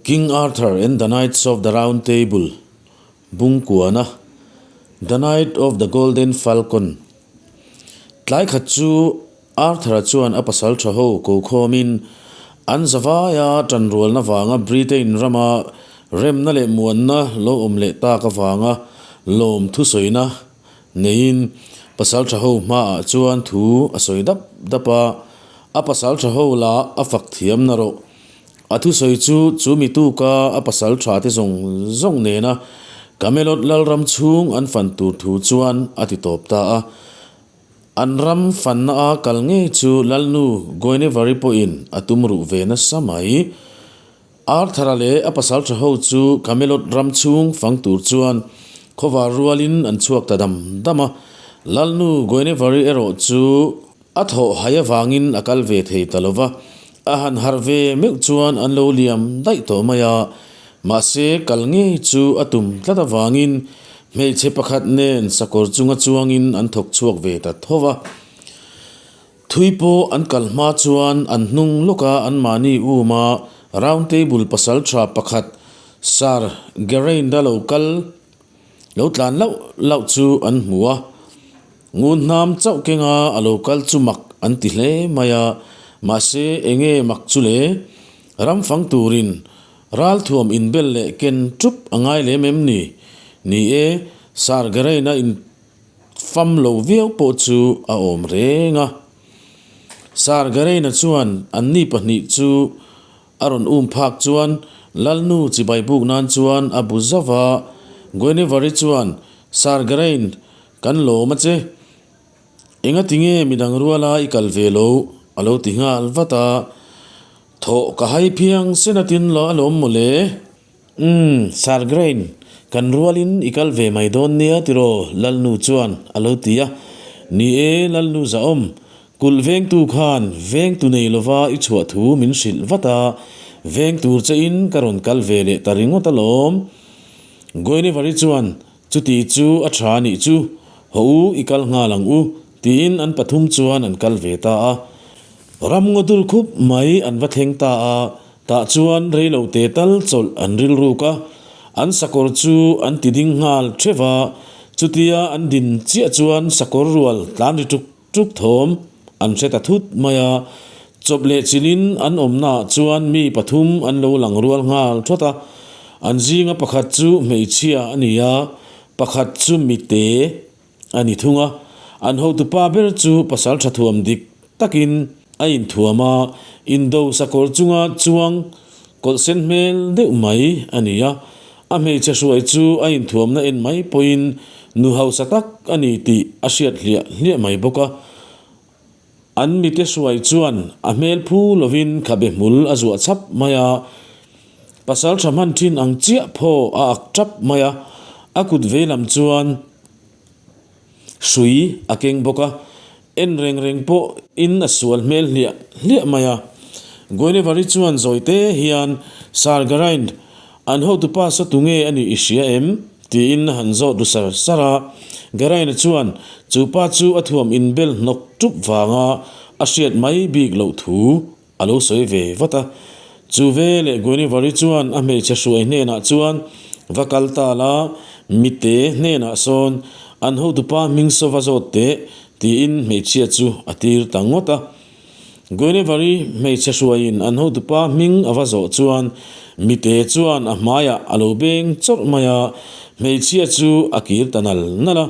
King Arthur and the Knights of the Round Table, Bungkuana, The Knight of the Golden Falcon. Tlai khat chu Arthur-a chuan a pasal tha ho ko khawmin an zavaia tanrualna vanga Britain rama remna leh muanna lo awm leh tak avanga lawm thusawina neiin pasal tha ho hmaah chuan thu a sawi dap dap a, a pasal tha ho lah a fak thiam na rawh. A thusawi chu chu mi tuka a pasal tha te zawng zawng nena Camelot lalram chhung an fan tur thu chuan a ti tawp ta a. An ram fanna a kal ngei chu Lalnu Guinevere pawhin a tum ruh ve nasa mai. Arthur-a leh a pasal tha ho chu Camelot ram chhung fang tur chuan khawvar rualin an chhuak ta dam dam a. Lalnu Guinevere erawh chu a thawh hai avangin a kal ve thei ta lo va, a han harh ve meuh chuan an lo liam daih tawh mai a. Mahse, kal ngei chu a tum tlat avangin hmeichhe pakhat nen sakawr chunga chuangin an thawk chhuak ve ta tho va. Thui pawh an kal hma chuan an hnung lawka anmahni uma round table pasal tha pakhat Sir Geraint-a lo kal lo tlan lauh lauh chu an hmu a. Ngun hnam chauh kenga a lo kal chu mak an ti hle mai a, mahse enge mak chu le? Ram fang turin ralthuam inbel leh ken tup a ngai lem em ni? Ni e, Sir Geraint-a in Fam lo viau pawh chu a awm reng a. Sir Geraint-a chuan anni pahnih chu a rawn um phak chuan Lalnu chibai buk nan chuan a bu zauh a. Guinevere-i chuan, Sir Geraint, kan lawm a che. Engati nge midang ruala i kal ve lo? a lo ti nghal vat a. Thawh ka hai phiang sen atin lo alawm mawle. Umm, Sir Grain, kan rualin i kal ve mai dawn nia tiraw Lalnu chuan a lo ti a. Ni e, Lalnu zahawm, kulh vengtu khan vengtu nei lova i chhuah thu min hrilh vat a, veng tur che in ka rawn kal ve leh ta ringawt alawm. Guinevere chuan, Chuti chu a tha nih chu, haw u i kal nghal ang u, tiin an pathum chuan an kal ve ta a. Ram ngaw dul khup mai an va thleng ta a, Tah chuan reilo te tal chawlh an rilruk a, an sakawr chu an ti ding nghal theuh a, chutia an din chiah chuan sakawr rual tlan ri tuk tuk thawm an hre ta thut mai a, chawp leh chilhin an awmnaah chuan mi pathum an lo lang rual nghal thawt a, an zinga pakhat chu hmeichhia a ni a, pakhat chu mite a ni thung a, an hotupa ber chu pasal tha thuam dik takin a inthuam a, indo sakawr chunga chuang kawlh sen hmel deuh mai a ni a, a hmeichhe hruai chu a inthuamna en mai pawhin nu hausa tak a ni tih a hriat hliah hliah mai bawk a. An mite hruai chuan a hmel phu lovin khabe hmul a zuah chhap mai a, pasal tha hman thin ang chiah phaw a ak tap mai a, a kut veilam chuan hrui a keng bawk a, en reng reng pawh in a sual hmel hliah hliah mai a. Guinevere chuan zawi te hian Sir Geraint, an hotupa saw tunge a nih i hria em? Tiin a han zawt ru sar sar a, Geraint-a chuan chu pa chu a thuam inbel hnawk tup vanga a hriat mai bik loh thu a lo sawi ve vat a. Chu veleh Guinevere-i chuan a hmeichhe hruai hnenah chuan va kal ta la, mite hnenah sawn an hotupa hming saw va zawt teh tiin hmeichhia chu a tir ta ngawt a. Guinevere-i hmeichhe hruaiin an hotupa hming a va zawh chuan mite chuan a hmaiah a lo beng chawrh mai a, hmeichhia chu a kir ta nal nal a.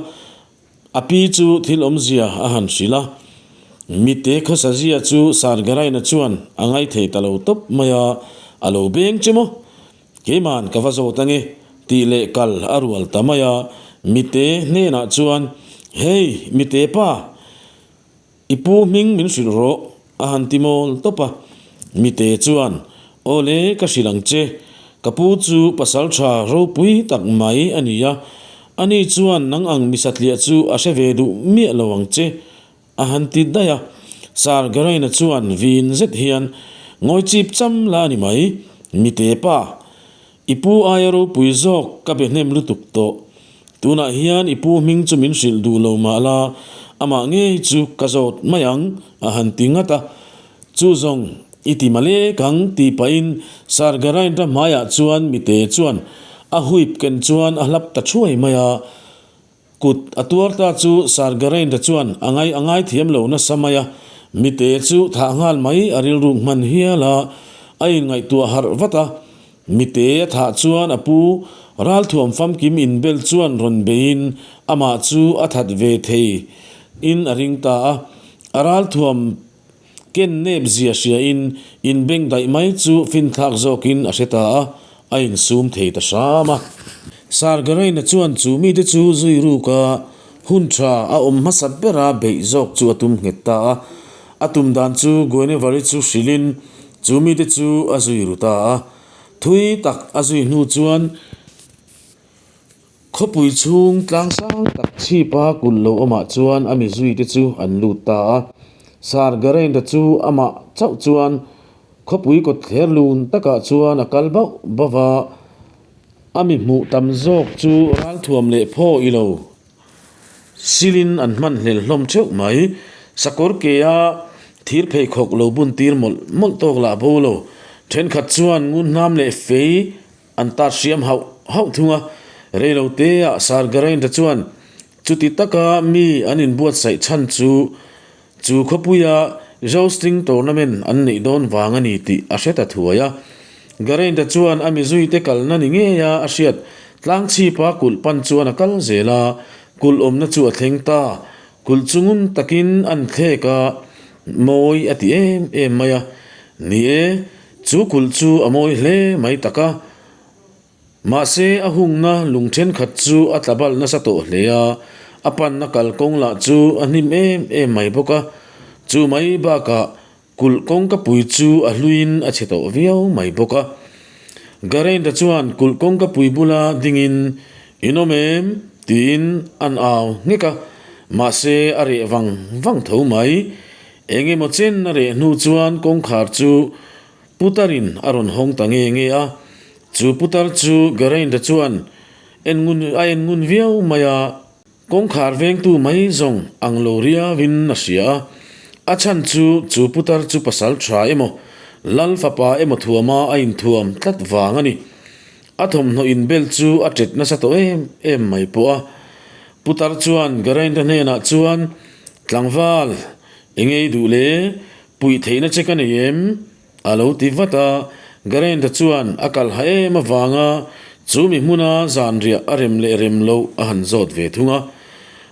A pi chu thil awmzia a han hrilh a, mite khawsa zia chu Sir Geraint-a chuan a ngaithei ta lo tawp mai a, a lo beng che maw? Keiman ka va zawt ange tih leh kal a rual ta mai a, mite hnenah chuan, Hei, mite pa! I pu hming min hrilh rawh, a han ti mawl tawp a. Mite chuan, Aw le, ka hrilh ang che. Ka pu chu pasal tha ropui tak mai a ni a, ani chuan nang ang misatliah chu a hre ve duh miah lo ang che, a han ti daih a. Sir Geraint-a chuan vin zet hian, Ngawi chip cham la a ni mai, mite pa. I pu aia ropui zawk ka be hnem lutuk tawh. Tunah hian i pu hming chu min hrilh duh lo mah la, amah ngei chu ka zawt mai ang, a han ti ngat a. Chu zawng, I ti male kang tih pahin Sir Geraint-a hmaiah chuan mite chuan a huip ken chuan a hlap ta thuai mai a. Kut a tuar ta chu Sir Geraint-a chuan a ngai a ngaithiam lo nasa mai a, mite chu thah nghal mai a rilruk hman hial a, a inngaihtuah harh vat a. Mite a thah chuan a pu ralthuam famkim inbel chuan rawn beiin amah chu a that ve thei in a ring ta a, a ralthuam Ken nep zia hria in inbeng daih mai chu finthlak zawkin a hre ta a, a insum thei ta hram a. Sir Geraint-a chuan chu mite chu zui ruk a, hun tha a awm hmasa bera beih zawk chu a tum nghet ta a. A tum dan chu Guinevere-i chu hrilhin chu mite chu a zui ru ta a. Thui tak a zui hnu chuan. Khawpui chhung tlang sang tak chhipa kulh lo awmah chuan a mizui te chu an lut ta a. Sir Geraint-a chu amah chauh chuan khawpui kawt thler lun takah chuan a kal bauh bauh va, a mi hmuh tam zawk chu ralthuam leh phaw i lo silin an hman hlel hlawm theuh mai. Sakawr ke-a thir pheikhawk lo bun tir mawlh mawlh tawk lah bo lo. Thenkhat chuan ngunhnam leh fei An tat hriam hauh hauh thung a, reilo teah Sir Geraint-a chuan chuti taka mi an inbuatsaih chhan chu chu khawpuia Jousting Tournament an neih dawn vang a ni tih a hre ta thuai a. Geraint-a chuan a mizuite kalna ni ngeia a hriat tlangchhipa kulh pan chuan a kal zel a, kulh awmna chu a thleng ta. Kulh chu ngun takin an thlek a, mawi a ti em em mai a. Ni e, Chu kulh chu a mawi hle mai tak a, mahse a hungna lung thenkhat chu a tla balh nasa tawh hle a, a panna kalkawng lah chu a hnim em em mai bawk a, chu mai bakah kulh kawngkapui chu a hluiin a chhe tawh viau mai bawk a. Geraint-a chuan kulh kawngkapui bula dingin, In awm em? tiin an au nghek a, mahse a reh vang vang tho mai. Eng emaw chen a reh hnu chuan kawngkhar chu Putarin a rawn hawng ta nge nge a, chu Putar chu Geraint-a chuan en ngun a en ngun viau mai a, kawngkhar vengtu mai zawng ang lo riauin a hria a, a chhan chu chu Putar chu pasal tha emaw Lal fapa emaw thuama a inthuam tlat vang a ni. A thawmhnaw inbel chu a tet nasa tawh em em mai pawh a. Putar chuan Geraint-a hnenah chuan, Tlangval, i ngei duh le, puih theihna che ka nei em? a lo ti vat a. Geraint-a chuan a kal ha em avanga chu mi hmuna zanriah a rem leh rem loh a han zawt ve thung a.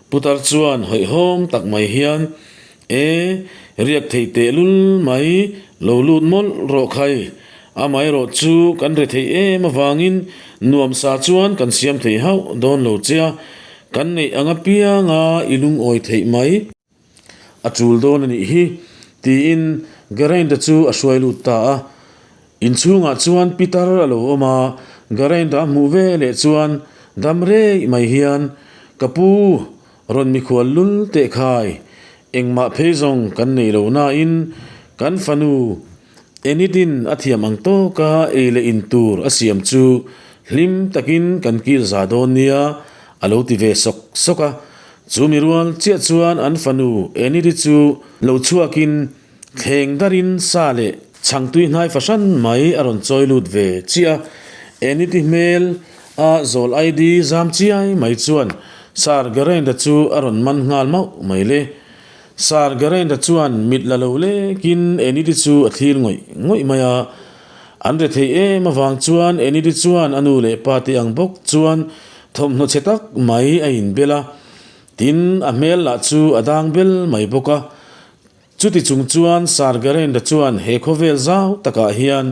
Putar chuan hawihhawm tak mai hian, E, riak thei tehlul mai, lo lut mawlh rawh khai. Amaherawh chu kan re thei em avangin nuamsa chuan kan siam thei hauh dawn lo che a, kan neih ang apianga i lungawi theih mai. A tul dawn a nih hi, tiin Geraint-a chu a hruai lut ta a. Inchhungah chuan Peter a lo awm a, Geraint-a a hmuh ve leh chuan dam rei mai hian, Ka pu, Rawn mikhual lul teh khai, engmah phei zawng kan nei lo nain kan fanu Enid-in a thiam ang tawka ei leh in tur a siam chu hlim takin kan kil za dawn nia a lo ti ve sawk sawk a. Chu mi rual chiah chuan an fanu Enid-i chu lo chhuakin thleng darin sa leh chhangtui hnai fahran mai a rawn chawi lut ve chiah a. Enid-i hmel a zawl ID zam chiai mai chuan Sir Geraint-a chu a rawn man nghal mauh mai le. Sir Geraint-a chuan mit la lo lekin Enid-i chu a thlir ngawih ngawih mai a. An re thei em avang chuan Enid-i chuan a nu leh pa te ang bawk chuan thawmhnaw chhe tak mai a inbel a. Tin, a hmel lah chu a dang bel mai bawk a. Chuti chung chuan Sir Geraint-a chuan he khawvel zau takah hian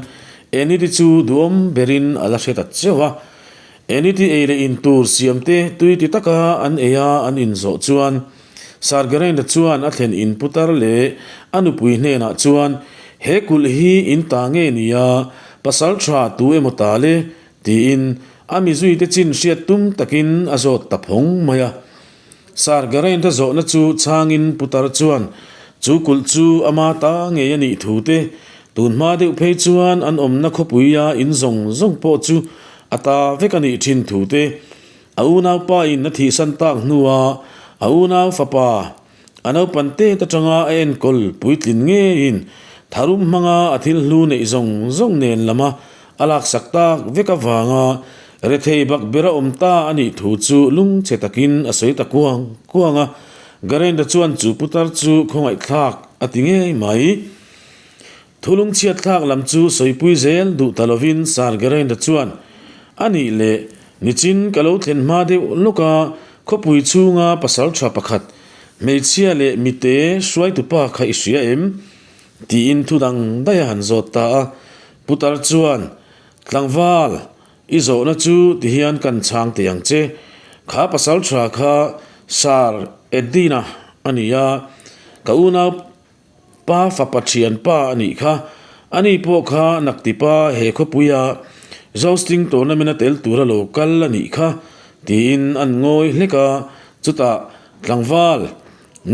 Enid-i chu duhawm berin a la hre ta cheuh a. Enid-i ei leh in tur siamte tui ti taka an ei a an inzawh chuan Sir Geraint-a chuan a thlen in putar leh a nupui hnenah chuan he kulh hi in ta nge nia pasal tha tu emaw ta le tiin a mizuite chin hriat tum takin a zawt ta phawng mai a. Sir Geraint-a zawhna chu chhangin Putar chuan chu kulh chu ama ta ngei a nih thu te, tun hma deuh phei chuan an awmna khawpuia in zawng zawng pawh chu a ta vek a nih thin thu te, a unaupa in a thihsan tak hnua a unau fapa a naupan tet atanga a enkawl puitlin ngeiin. Tharum hmanga a thil hlu neih zawng zawng nen lama a laksak tak vek avanga rethei bak bera awm ta a nih thu chu lungchhe takin a sawi ta kuang kuang a. Geraint-a chuan chu putar chu khawngaihthlak a ti ngei mai. Thu lungchhiat thlak lam chu sawipui zel duh ta lovin Sir Geraint-a chuan, A nih leh, nichin ka lo thlen hma deuh lawk a, khawpui chhunga pasal tha pakhat, hmeichhia leh mite hruaitupa kha i hria em? tiin thu dang daih a han zawt ta a. Putar chuan, Tlangval, i zawhna chu tihian kan chhang teh ang che. Kha pasal tha kha Sir Edwin-a a ni a, ka unau Pa fapa thianpa a nih kha. Ani pawh kha Naktipa he khawpuia Jousting tournament a tel tura lo kal a nih kha, tiin an ngawi hlek a. Chutah, Tlangval,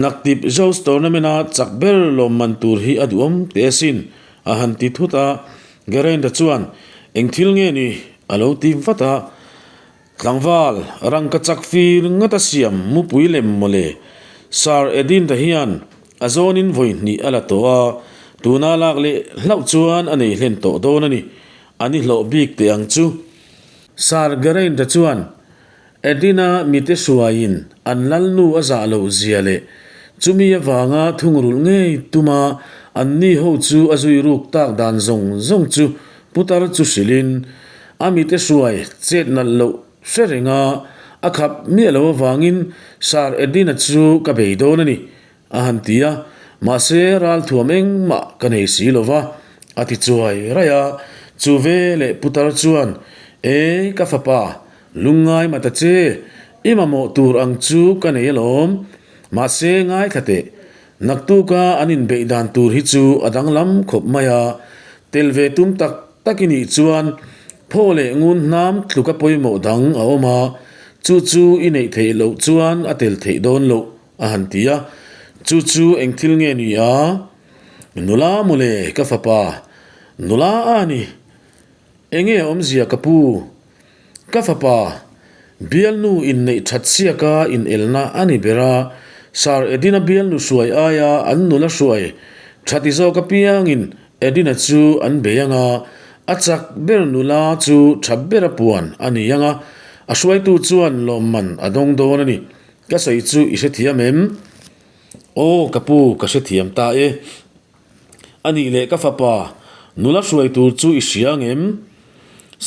Naktip Joust tournament a chak ber lawmman tur hi a duhawm teh asin, a han ti thut a. Geraint-a chuan, Eng thil nge ni? a lo ti vat a. Tlangval, rangka chak fir ngat a siam mupui lem mawle. Sir Edinta hian a zawnin vawi hnih a la tawh a, tuna lak leh hlauh chuan a nei hlen tawh dawn a ni. A ni hlawh bik teh ang chu. Sir Geraint-a chuan Edina mite hruaiin an lalnu a zah loh zia leh chumi avanga thungrulh ngei tuma anni ho chu a zui ruk tak dan zawng zawng chu Putar chu hrilhin a mite hruai chet nalh loh hre reng a, a khap miah lo avangin Sir Edwin-a chu ka bei dawn a ni, a han ti a, mahse ralthuam engmah ka nei si lo va, a ti chuai raih a, chu veleh putar chuan, E, ka fapa, lungngai mah ta che, i mamawh tur ang chu ka nei alawm, mahse ngaithla teh, Naktuka an inbeih dan tur hi chu a danglam khawp mai a, tel ve tum tak tak i nih chuan phaw leh ngun hnam tluka pawimawh dang a awm a, chu chu i neih theih loh chuan a tel theih dawn loh, a han ti a. Chu chu eng thil nge ni a? Nula mawle ka fapa, nula a ni. Enge a awmzia ka pu? Ka fapa, bialnu inneih that siaka inelna a ni ber a, Sir Edina bialnu hruai aia an nula hruai thati zawk apiangin Edina chu an bei ang a, a chak ber nula chu tha bera puan a ni ang a, a hruaitu chuan lawmman a dawng dawn a ni. Ka sawi chu i hrethiam em? Aw ka pu, ka hrethiam ta e. A nih leh ka fapa, nula hruai tur chu i hria ang em?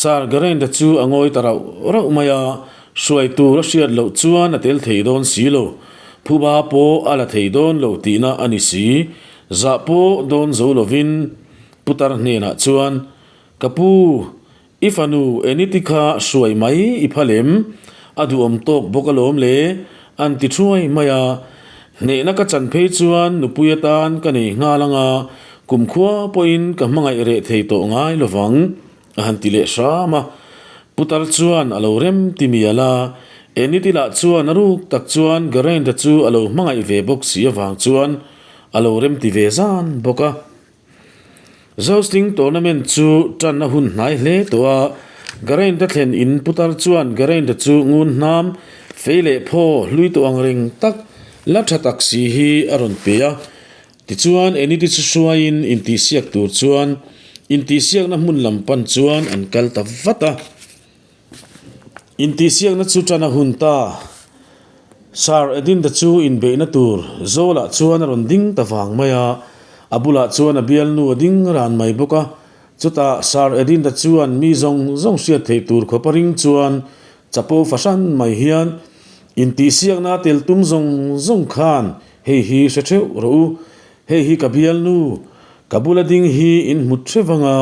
Sir Geraint-a chu a ngawi ta rauh rauh mai a, hruai tur a hriat loh chuan a tel thei dawn si lo. Phuba pawh a la thei dawn lo tihna a ni si. Zah pawh dawn zo lovin putar hnenah chuan, Ka pu, I fanu Eniti kha hruai mai i phal em? A duhawm tawk bawk alawm le, an ti thuai mai a. Hnehna ka chan phei chuan nupui atan ka nei nghal ang a, kumkhua pawhin ka hmangaih reh thei tawh ngai lovang, a han ti leh hram a. Putar chuan a lo rem ti mial a, Eniti lah chuan a ruk tak chuan Geraint-a chu a lo hmangaih ve bawk si avang chuan a lo rem ti ve zan bawk a. Jousting tournament chu tan a hun hnai hle tawh a, Geraint-a thlen in putar chuan Geraint-a chu ngun hnam, fei leh phaw hlui tawh ang reng tak la tha tak si hi a rawn pe a. Tichuan Enidi chu hruaiin intihsiak tur chuan intihsiakna hmun lam pan chuan an kal ta vat a. Intihsiakna chu tan a hun ta. Sir Edinda chu inbeihna tur Zawlah chuan a rawn ding ta vang mai a, a bulah chuan a bialnu a ding ran mai bawk a. Chutah Sir Edinda chuan mi zawng zawng hriat theih tur khawpa ring chuan chapo fahran mai hian, Intihsiakna tel tum zawng zawng khan hei hi hre theuh rawh u, Hei hi ka bialnu, ka bula ding hi in hmu theuh vang a,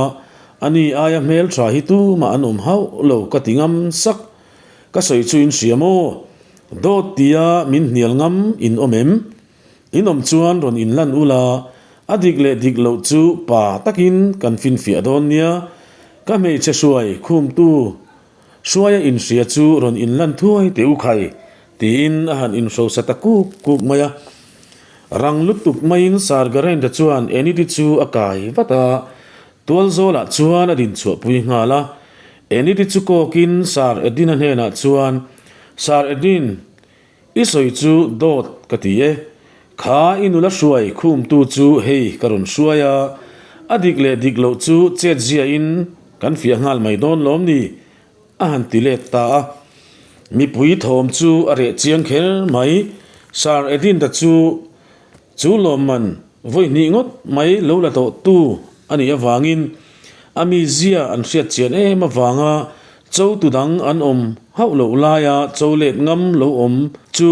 ani aia hmeltha hi tumah an awm hauh lo ka ti ngam sak. Ka sawi chu in hria maw? Dawt tia min hnial ngam in awm em? In awm chuan rawn in lan ula, a dik leh dik loh chu pa takin kan finfiah dawn nia. Ka hmeichhe hruai khumtu Hruaia inhria chu rawn inlan thuai teh u khai, tiin a han inhrosa ta kuk kuk mai a. Rang lutuk maiin Sir Geraint-a chuan Enid-i chu a kai vat a, tualzawlah chuan a dinchhuahpui nghal a. Enid-i chu kawkin Sir Edwin-a hnenah chuan, Sir Edwin, I sawi chu dawt ka ti e. Kha i nula hruai khumtu chu hei ka rawn hruai a. A dik leh dik loh chu chet ziahin kan fiah nghal mai dawn lawm ni? A han ti let ta a. Mipui thawm chu a reh chiang kher mai. Sir Edinta chu chu lawmman vawi hnih ngawt mai lo la tawh tu a nih avangin a mizia an hriat chian em avanga cho tu dang an awm hauh loh laia cho let ngam lo awm chu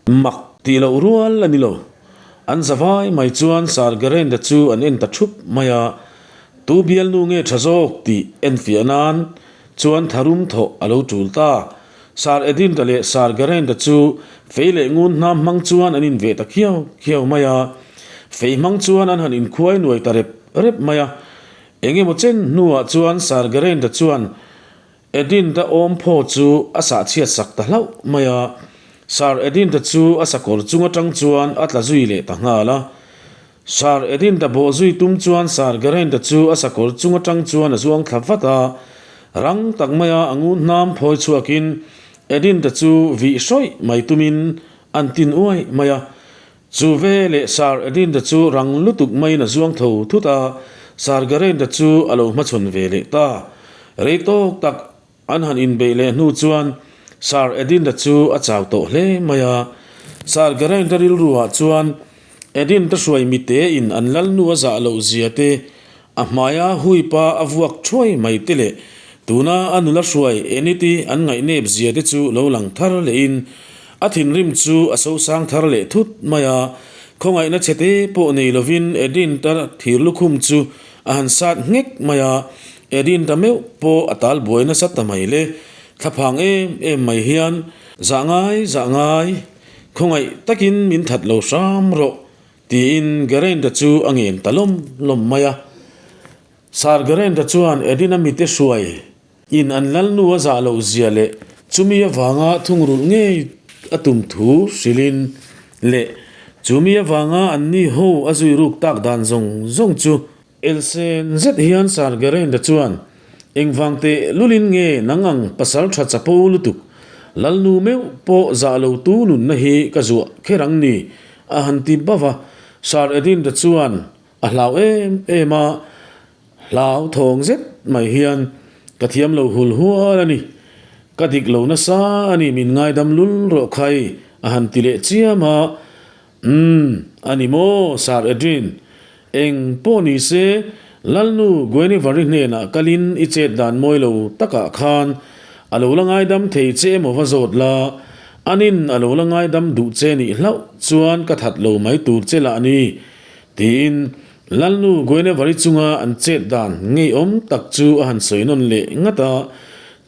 Mak tih loh rual a ni lo. An zavai mai chuan Sir Geraint-a chu an en ta thup mai a, Tu bialnu nge tha zawk tih enfiah nan chuan tharum thawh a lo tul ta. Sir Edint-a leh Sir Geraint-a chu fei leh ngun hnam hmang chuan an inveh ta khiau khiau mai a. Fei hmang chuan an han inkhuai nuai ta rep rep mai a. Eng emaw chen hnuah chuan Sir Geraint-a chuan Edinta awm phaw chu a sahchhiat sak ta hlauh mai a, Sir Edinta chu a sakawr chung atang chuan a tla zui leh ta nghal a. Sir Edinta bawh zui tum chuan Sir Geraint-a chu a sakawr chung atang chuan a zuang thla vat a, rang tak maia a ngun hnam phawi chhuakin Edinta chu vih hrawih mai tumin an tin uai mai a. Chu ve leh Sir Edinta chu rang lutuk maiin a zuang tho thut a, Sir Geraint-a chu a lo hmachhawn ve leh ta. Rei tawk tak an han inbeih leh hnu chuan Sir Edinta chu a chau tawh hle mai a. Sir Geraint-a rilruah chuan Edinta hruai mitein an lalnu a zah loh zia te, a hmaia huipa a vuak thuai mai te leh tuna a nula hruai Enid-i an ngaihnep zia te chu lo lang thar lehin A thinrim chu a sosang thar leh thut mai a, khawngaihna chhete pawh nei lovin Edin-ta thir lukhum chu a han sat nghek mai a, Edin-ta meuh pawh a tal buai nasa ta mai le. Thlaphang em em mai hian, Zah ngai, zah ngai, khawngaih takin min that lo hram rawh, tiin Geraint-a chu a ngen ta lawm lawm mai a. Sir Geraint-a chuan Edin-a mite hruai In an lalnu a zah loh zia leh chumi avanga thungrulh ngei a tum thu hrilhin leh chumi avanga anni ho a zui ruk tak dan zawng zawng chu elsen zet hian Sir Geraint-a chuan engvang teh lulin nge nang ang pasal tha chapo lutuk lalnu meuh pawh zah lo tu nunna hi ka zuah kher ang ni a han ti bauh a. Sir Edint-a chuan A hlau em em a, hlau thawng zet mai hian ka thiam lo hul hual a ni. Ka dik lo nasa a ni min ngaidam lul rawh khai a han ti leh chiam a. Umm, a ni maw Sir Edwin, eng pawh ni se Lalnu Guinevere hnenah kalin i chet dan mawi lo takah khan a lo la ngaidam thei che emaw va zawt la, anin a lo la ngaidam duh che nih hlauh chuan ka that lo mai tur che lah ni. Tiin Lalnu Guinevere chunga an chet dan ngeiawm tak chu a han sawi nawn leh ngat a.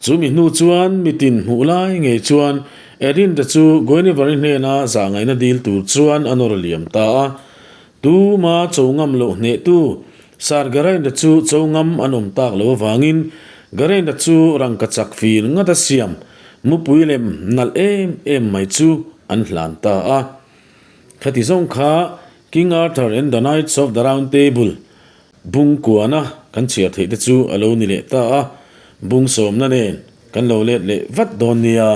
Chu mi hnu chuan mitin hmuh lai ngei chuan Erinda chu Guinevere hnena zahngaihna dil tur chuan a nawr liam ta a. Tuma cho ngam loh hnehtu Sir Geraint-a chu cho ngam an awm tak loh avangin Geraint-a chu rangkachak fir ngat a siam mupui lem nalh em em mai chu an hlan ta a. Khati zawng kha King Arthur and the Knights of the Round Table bung kuana kan chhiar theih te chu a lo ni leh ta a, bung sawmna nen kan lo let leh vat dawn nia.